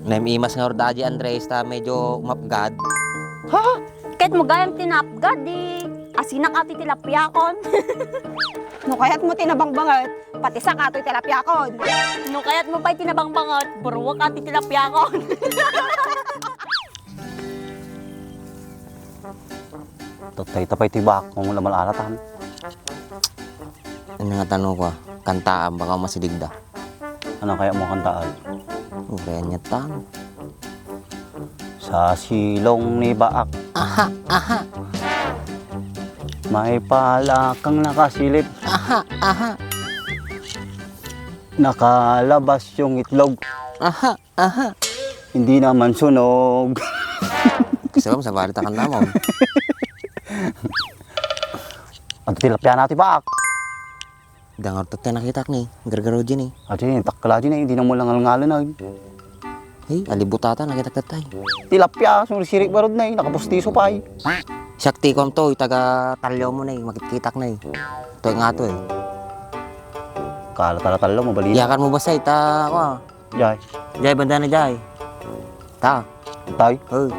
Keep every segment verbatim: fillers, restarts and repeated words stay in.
Naim-imas ngarud da di Andres ta medyo umapgad. Ha? Ket mo gayam ti napgad, di asinak ati ti lapiakon. No kayat mo ti nabangbanget, patisak atoy ti lapiakon. No kayat mo pay ti nabangbanget, buruwak ati ti lapiakon. Tattay, tapay ti bak, kung lamal alatan. Ano nga tanong ko, ah? Kantaan, baka masidigda. Ano kaya mo kantaan? Urian niya tan. Sa silong ni Baak. Aha, aha. May palakang nakasilip. Aha, aha. Nakalabas yung itlog. Aha, aha. Hindi naman sunog. Kasi ba, sa balita kan namon. Ang tilapia na ti Baak. Dangar to tayo nakitak ni, gargaro dyan eh. Adi, takla dyan eh, hindi na mo lang ngalngalan ay. Hey, alibutata, nakitak tatay. Tilapia, sumisirik barod na eh, nakapustiso pa eh. Siak ti kom to, taga talyaw mo na eh, makitkitak na eh. To nga to eh. Kala tala talyaw, mabali na. Iyakan mo basta ita, ako ah. Jay. Jay, banda na, Jay. Ta. Tay. Oh.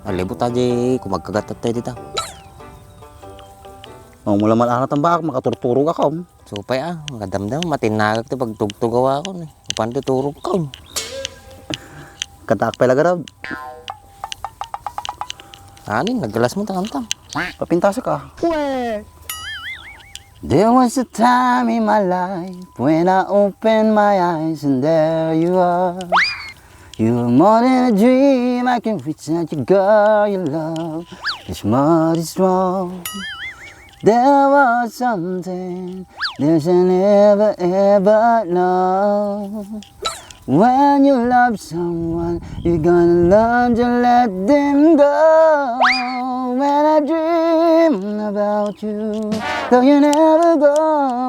Alibot ta, Jay. Kung magkagat tayo dita. Oh, mula mal-, arat ang baak, makaturturog ako. Supay ah, makadamdam, matinagak ti pagtugtugaw ako ni. Upan ti turog ko. Kataak pala garab. Ani, naggalas mo, tangamtam. Papintasok ah. Weh! There was a time in my life when I opened my eyes and there you are. You're more than a dream I can reach out, you girl, your love is more than strong. There was something that I never ever know. When you love someone, you're gonna learn to let them go. When I dream about you, though you never go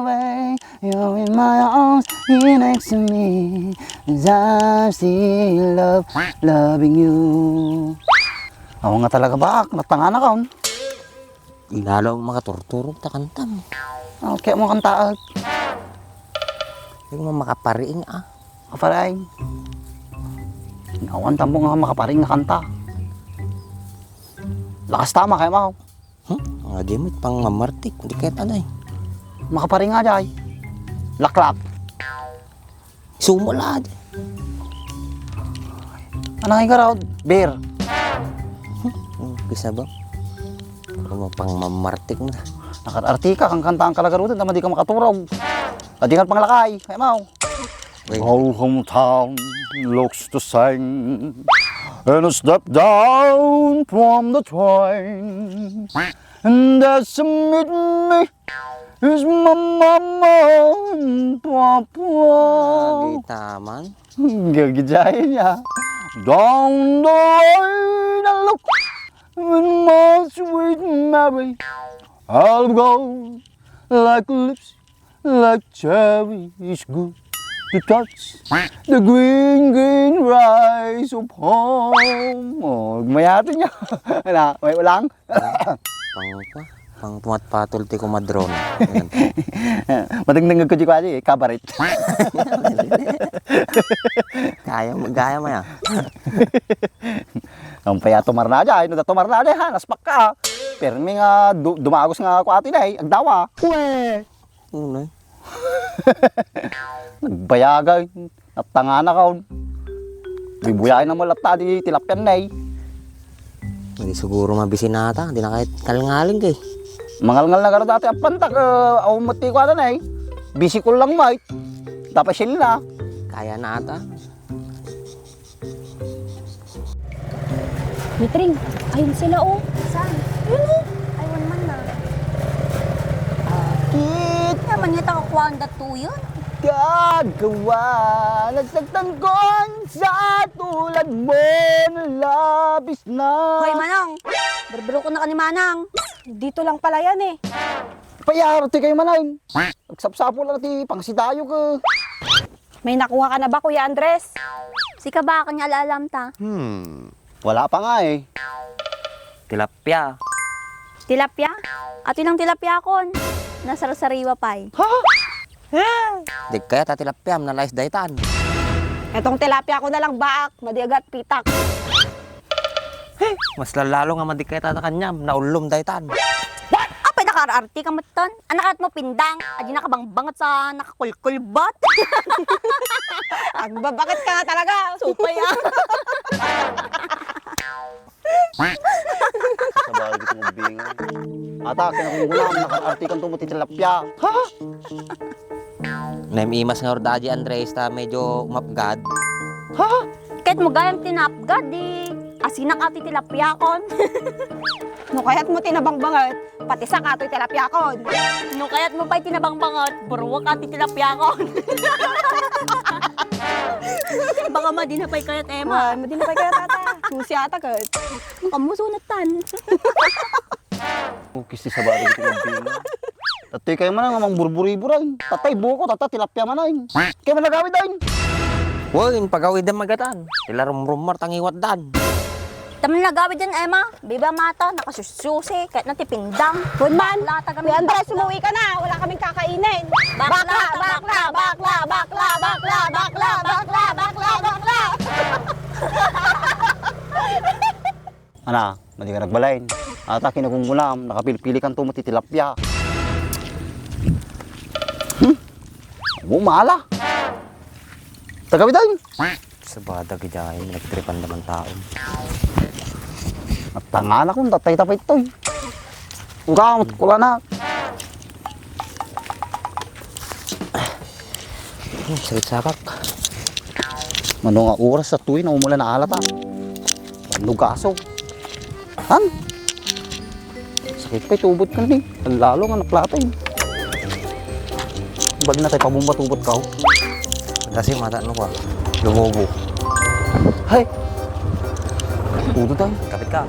away, you're in my arms, here next to me. 'Cause I still love loving you. Awa nga talaga baak, natangana ka, on. Lalo ang makaturturog ta kantam. Oh, kaya mo kantaag. Yung mga makapariing, ah. Makapariing. Awan tampo nga makapariing nga kanta. Lakas tama, kaya mo. Hmm? Nga di mo, pang mamartik, di kaya tanay. Makapariing nga, jay. Laklak. Sumala di. Anang igaraw, beer. Hmm, kisa ba? Ano mo, pang mamartik mo na. Nakarartika, kang kanta ang kalagaruten, tama di ka makaturog. Adi nga panglakay, kaya mo. Wait. Our hometown looks the same. And I step down from the train. And there's a meet me is my mama and papa. Agitaman. Gagijay niya. Down the road I look with my sweet Mary. I'll go like lips, like cherries good to touch the green, green rice of home. Oh, mayati niya. Ala, may ulang. Pang, pang pumatpatol ti komadron. Madengdengag ko di ko adi, kabaret. Gaya, gaya mo yan. Ang paya tumarna dyan, no, tumarna dyan, ha, naspak ka. Permi nga du-, dumagos nga kuati na eh, agdawa. Weh! Unay. Nagbayaga, natangana ka, on. Bibuyain na mo latta, di tilapian na eh. Hindi siguro mabisinata, di na kahit kalngaling kay. Mangalngal na garo dati, apantak, eh, awan mo ti kuwada na eh. Bisikol lang mo eh. Tapos sila. Kaya na ata. Mitring, ayun sila, oh. Saan? Ayun, oh. Aywan man na. Akit. Naman niya takakuhaan da tuyon. Gagawa, nasaktan ko sa tulad mo na labis na. Hoy, Manong! Berbero ko na ka ni Manang. Dito lang pala yan, eh. Payaro ti kayo, Manang. Nagsapsapo lang ti pangsidayo ka. May nakuha ka na ba, Kuya Andres? Sika ba, kanya alalam ta? Hmm. Wala pa nga eh. Tilapia. Tilapia? Ato lang tilapia kon. Nasarsariwa pay. Ha? Di kaya ta tilapia, nalayas daytan. Etong tilapia ko na lang baak, madi agad pitak. Mas lallalo nga madi kayat ata kaniam, naullom daytan. Apay, nakaararti ka met tan? Anakat mo pindang, adi nakabangbang sa nakakulkulbat. Agbabaket ka nga talaga, supay ah. Sabagay iti magbingan. Ata, kinakunggunam, nakaartikan to mo ti tilapia. Ha? Naim-imas nga orda di Andres ta medyo umapgad. Ha? Ket mo gayam ti napgad, di asinak ati tilapiakon. No kayat mo ti nabangbanget, pati saka toy tilapiakon. No kayat mo pay ti nabangbanget, burwak ati tilapiakon. Baka madi na pay kayat, Emma. Wan, madi na pay kayat ata. Susi ata ket. Makamusunat tan. Ukis ti sabado iti magbingan. Tattoy kayo man nga mangburburiburay. Tatay buko, tata tilapia manay. Kaya man nagawid ay. Wen, pagawid ang magatan. Tila rumrumar tangiwat dan. Taman nagawid yan, Emma. Biba mata, nakasussusi, kahit na ti pindang. Wen man, Bakla, taga Kuya Andres, Bakla. Umuwi ka na. Wala kaming kakainin. Bakla, bakla, bakla, bakla, bakla, bakla, bakla, bakla, bakla. Ana, madi ka nagbalain. Ata kinagunggunam, nakapilpili kan tumo ti tilapia. Hmm? Bumala. Tagabitan. Sabada gijayan, nagtripan naman taon. At tangana kung tatay tapay toy. Ugamot ko lang na. Hmm, sakit sakak. Mano nga oras sa tuwi na umulan na alata. Ano gaso? Han? Sakit pa itubot ka ni. Ang lalo nga naplatay. Bali na tayo pabumbat-ubot ka, oh. Kasi mata ano ka? Lumobo. Hay! Tudo tayo. Kapit ka.